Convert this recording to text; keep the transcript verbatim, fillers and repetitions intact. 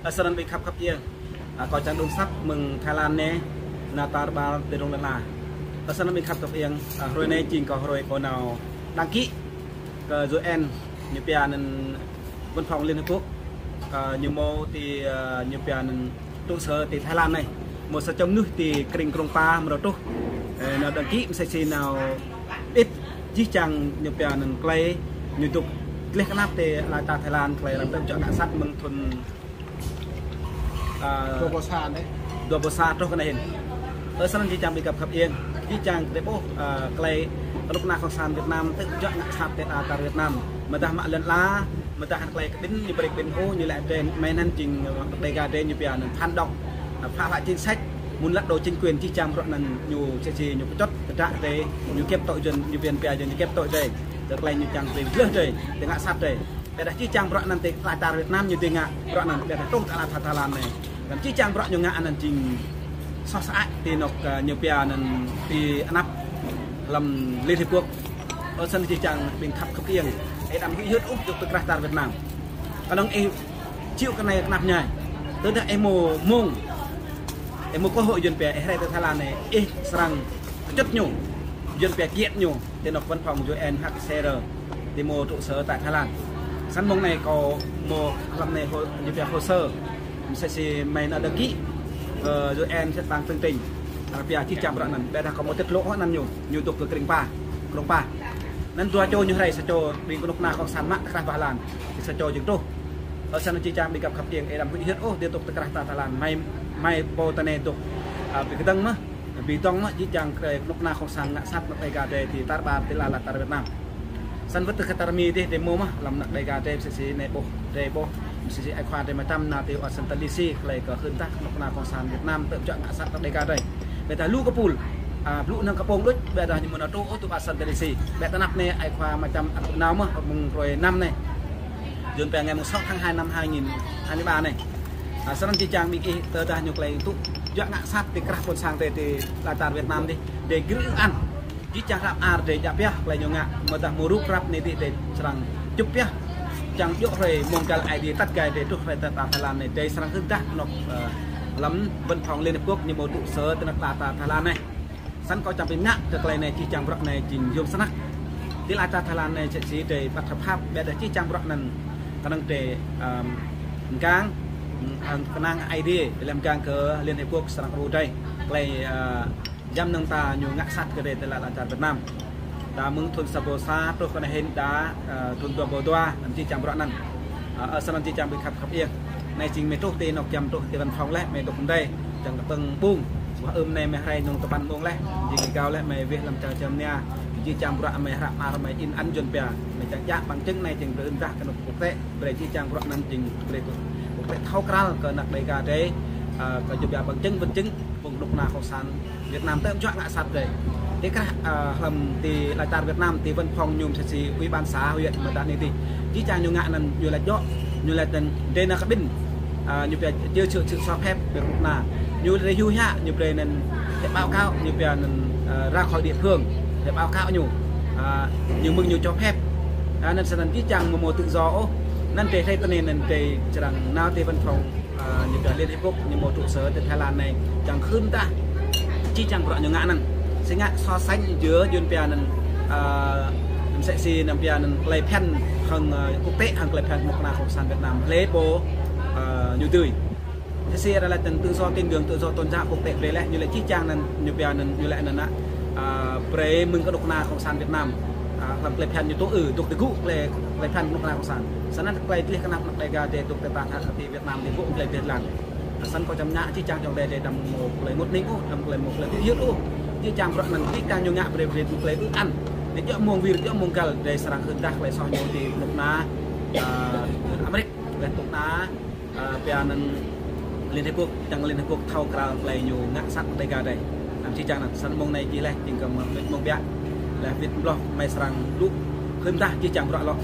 Ơ, sơnăn ƀing khăp khăp iêng. Ơ, kâo čang đŭng săp mơ̆ng Thái Lan anai, nao tar ƀar tơdrong lŏn ala. Ơ, sơnăn ƀing khăp khăp iêng. Ơ, hrơi anai jing kâo hrơi kâo nao đăng ký kơ U N, ñu pia anŭn văn phòng Liên Hợp Quốc. Ơ, ñu hmâo ti, ơ, ñu pia anŭn trụ sở ti Thái Lan anai. Hmâo sa čô mơnuih ti krĭng Krông-Pa mrô truh. Ơ, nao đăng ký mơsĕ si nao đĭt jih jang ñu pia anŭn tơlơi ñu dŏ gleh kơnap ti ala čar Thái Lan, tơlơi arăng tơm čŏk ngă sat mơ̆ng thŭn Ơ, dua pluh sa anai. Dua pluh sa truh kơ anai hĭn. Ơ, sơnăn jih jang ƀing khăp khăp iêng. Jih jang tơlơi ƀuh, ơ, tơlơi kơnuk kơna cộng sản Việt Nam tơm čŏk ngă sat ti ala čar Việt Nam. Mơdah mă lŏn ala, mơdah hăng tơlơi kơ ƀing ñu brơi ƀing ôh, ñu lĕ drơi, mơ̆ng anŭn jing, ơ, Đêga drơi ñu pia anŭn phản động. Ơ, phá hoại chính sách, muốn lật đổ chính quyền, jih jang bruă anŭn ñu sĕ si ñu pơčŏt, tơdră drơi, ñu kĕp tŏ jun, ñu pia anŭn pia jun, ñu kĕp tŏ drơi. Tơlơi ñu čang drơi, gleh drơi, tơlơi ngă sat drơi. Ƀiădah jih jang bruă anŭn ti ala čar Việt Nam ñu dŏ ngă bruă anŭn, ƀiădah truh ti ala čar Thái Lan anai. Anŭn jih jang bruă ñu ngă anŭn jing soh sơăi ti anŏ, ơ, ñu pia anŭn ti anăp lăm Liên Hiệp Quốc. Ơ, sơnăn jih jang ƀing khăp khăp iêng. Ih đăm huĭ hyưt ôh dŏ ti krah čar Việt Nam. Kơnơ̆ng ih chịu kơ anai kơnăp ñai. Tơdah ih hmâo mông, ih hmâo cơ hội jun pia, ih rai ti Thái Lan anai, ih srăng pơčŏt ñu, jun pia kiet ñu ti anŏ văn phòng U N H C R, ti hmâo trụ sở tại Thái Lan. Săn mông anai kâo hmâo lăm anai hô, ñu pia hồ sơ, mơsĕ si mơi nao đăng ký, ơ, U N xếp hạng tưng tĭng. Arăng pia jih jang bruă anŭn, ƀiădah kâo hmâo tiết lộ hŏ anŭn ñu, ñu dŏ kơ Krông-Pa, Krông-Pa. Anŭn dua čô ñu rai, sa čô ƀing kơnuk kơna cộng sản mă ti krah Ba Lan, sa čô jing truh. Ơ, sơnăn jih jang ƀing khăp khăp iêng, ih đăm huĭ hyưt ôh, dŏ ti krah čar Thái Lan, mơi, mơi pô tơ anai dŏ, ơ, ƀing kơdơ̆ng mơ̆. Ƀing dŏng mơ̆ jih jang kơ kơnuk kơna cộng sản ngă sat anăp Đêga drơi ti tar ƀar ti ala čar Việt Nam. Săn wơ̆t tơ kơ tar Mi dih drơi hmâo mơ̆ lăm anăp Đêga drơi mơsĕ si anai ƀuh, drơi ƀuh, mơsĕ si ai khua drơi mơtam nao ti Washington D C, tơlơi kơ hưn dah kơnuk kơna cộng sản Việt Nam tơm čŏk ngă sat anăp Đêga drơi. Ƀiădah lu kơ pul, ơ, blŭ năng kơ pông đôč, ƀiădah ñu mơ̆n nao truh ôh ti Washington D C. Ƀiădah anăp anai ai khua mơtam ăt nao mơ̆, mơ̆ng hrơi năm anai. Jun pia ngày mùng sáu tháng hai năm hai nghìn hai mươi ba anai. Ơ, sơnăn jih jang ƀing ih tơdah ñu tơlơi tŭ čŏk ngă sat ti krah ƀôn sang drơi ti ala čar Việt Nam dih, drơi gir ư-an. Jih jang hră mơar drơi djă pioh tơlơi ñu ngă, mơdah hmâo rup rap anai dih drơi srăng čŭp pioh. Čang djŏ hrơi mông găl Aê Diê tăt gai drơi truh hrơi tơ̆ ta Thái Lan anai, drơi srăng hưn dah anŏ, ơ, lăm văn phòng Liên Hiệp Quốc ñu hmâo trụ sở ti anăp ala čar Thái Lan anai. Săn kâo čang pơmĭn ngă kơ tơlơi anai, jih jang bruă anai jing yôm snăk. Ti ala čar Thái Lan anai sĕ si drơi ƀăt hơp hăp, ƀiădah jih jang bruă anŭn kơnơ̆ng drơi, ơ, mgang, ơ, kơnang Aê Diê, lăm mgang kơ Liên Hiệp Quốc srăng rô drơi. Tơlơi, ơ, jăm năng ta ñu ngă sat kơ drơi ti ala čar Việt Nam. Ta mơ̆ng thŭn sa ƀâo sa truh kơ anai hĭn dah, ơ, thŭn dua ƀâo dua, anŭn jih jang bruă anŭn. Ơ, ơ, sơnăn jih jang ƀing khăp khăp iêng. Anai jing mơi truh ti anŏ giăm truh ti văn phòng laih, mơi dŏ kơdai, čang kơtơ̆ng ƀung. Wah ưm anai mơi rai nŏng tơpăn mông laih, jing gao laih mơi weh lăm čar Germany. Jih jang bruă mơi hră mơar mơi in ăn jun pia, mơi čang djă bằng chứng anai jing brơi ưn dah kơ anŏ quốc tế, brơi jih jang bruă anŭn jing brơi quốc tế thâo krăn kơ anăp Đêga drơi, ơ, kơ jun pia bằng chứng, bằng chứng, ƀing kơnuk kơna cộng sản Việt Nam tơm čŏk ngă sat drơi. Ti krah, ơ, lăm ti ala čar Việt Nam, ti văn phòng ñu mơsĕ si ủy ban xã huyện mơdah anai dih. Jih jang ñu ngă anŭn ñu laĭ djŏ, ñu laĭ anŭn drơi nao kơ ƀing, ơ, ñu pia chưa sự, sự cho phép ƀing kơnuk kơna. Ñu drơi hyu hiă, ñu brơi anŭn để báo cáo, ñu pia anŭn, ơ, ra khỏi địa phương, để báo cáo ñu. Ơ, ñu mơ̆ng ñu cho phép. Ơ, anŭn sơnăn jih jang hmâo tự do ôh. Anŭn drơi hrơi tơ anai anŭn drơi srăng nao ti văn phòng Ơ, ñu pia Liên Hiệp Quốc, ñu hmâo trụ sở ti Thái Lan anai, čang hưn dah jih jang bruă ñu ngă anŭn. Si ngă so sánh giữa jun pia anŭn, ơ, mơsĕ si anŭn pia anŭn tơlơi phiăn hăng, ơ, quốc tế hăng tơlơi phiăn kơnuk kơna cộng sản Việt Nam. Hlơi pô, ơ, ñu dưi. Sĕ si arăng laĭ anŭn tự do tín ngưỡng, tự do tôn giáo quốc tế brơi laih, ñu laĭ jih jang anŭn, ñu pia anŭn, ñu laĭ anŭn, ơ, brơi mơ̆ng kơnuk kơna cộng sản Việt Nam. Ơ, lăm tơlơi phiăn ñu tŭ ư, dŏ tơgŭ tơlơi, tơlơi phiăn kơnuk kơna cộng sản. Sơnăn tơlơi gleh kơnap anăp Đêga drơi dŏ ti ta ti Việt Nam dih ƀu gleh gleh lăng. Săn kâo čang ngă jih jang čong drơi, drơi đăm hmâo tơlơi ngŭt ning ôh, đăm tơlơi hmâo tơlơi huĭ hyưt ôh. Jih jang bruă anŭn jih jang ñu ngă brơi brơi tơlơi ư-an. Anai djŏ mông wir, djŏ mông găl, drơi srăng hưn dah tơlơi soh ñu ti kơnuk kơna, ơ, Amêrik, laih kơnuk kơna, ơ, pia anŭn Liên Hiệp Quốc, čang Liên Hiệp Quốc thâo krăn tơlơi ñu ngă sat Đêga drơi. Anŭn jih jang anŭn, săn mông anai jih laih, jing kơ mơ̆ng mông biă. Laih wĭt mlâo mơi srăng lu hưn dah jih jang bruă lŏ.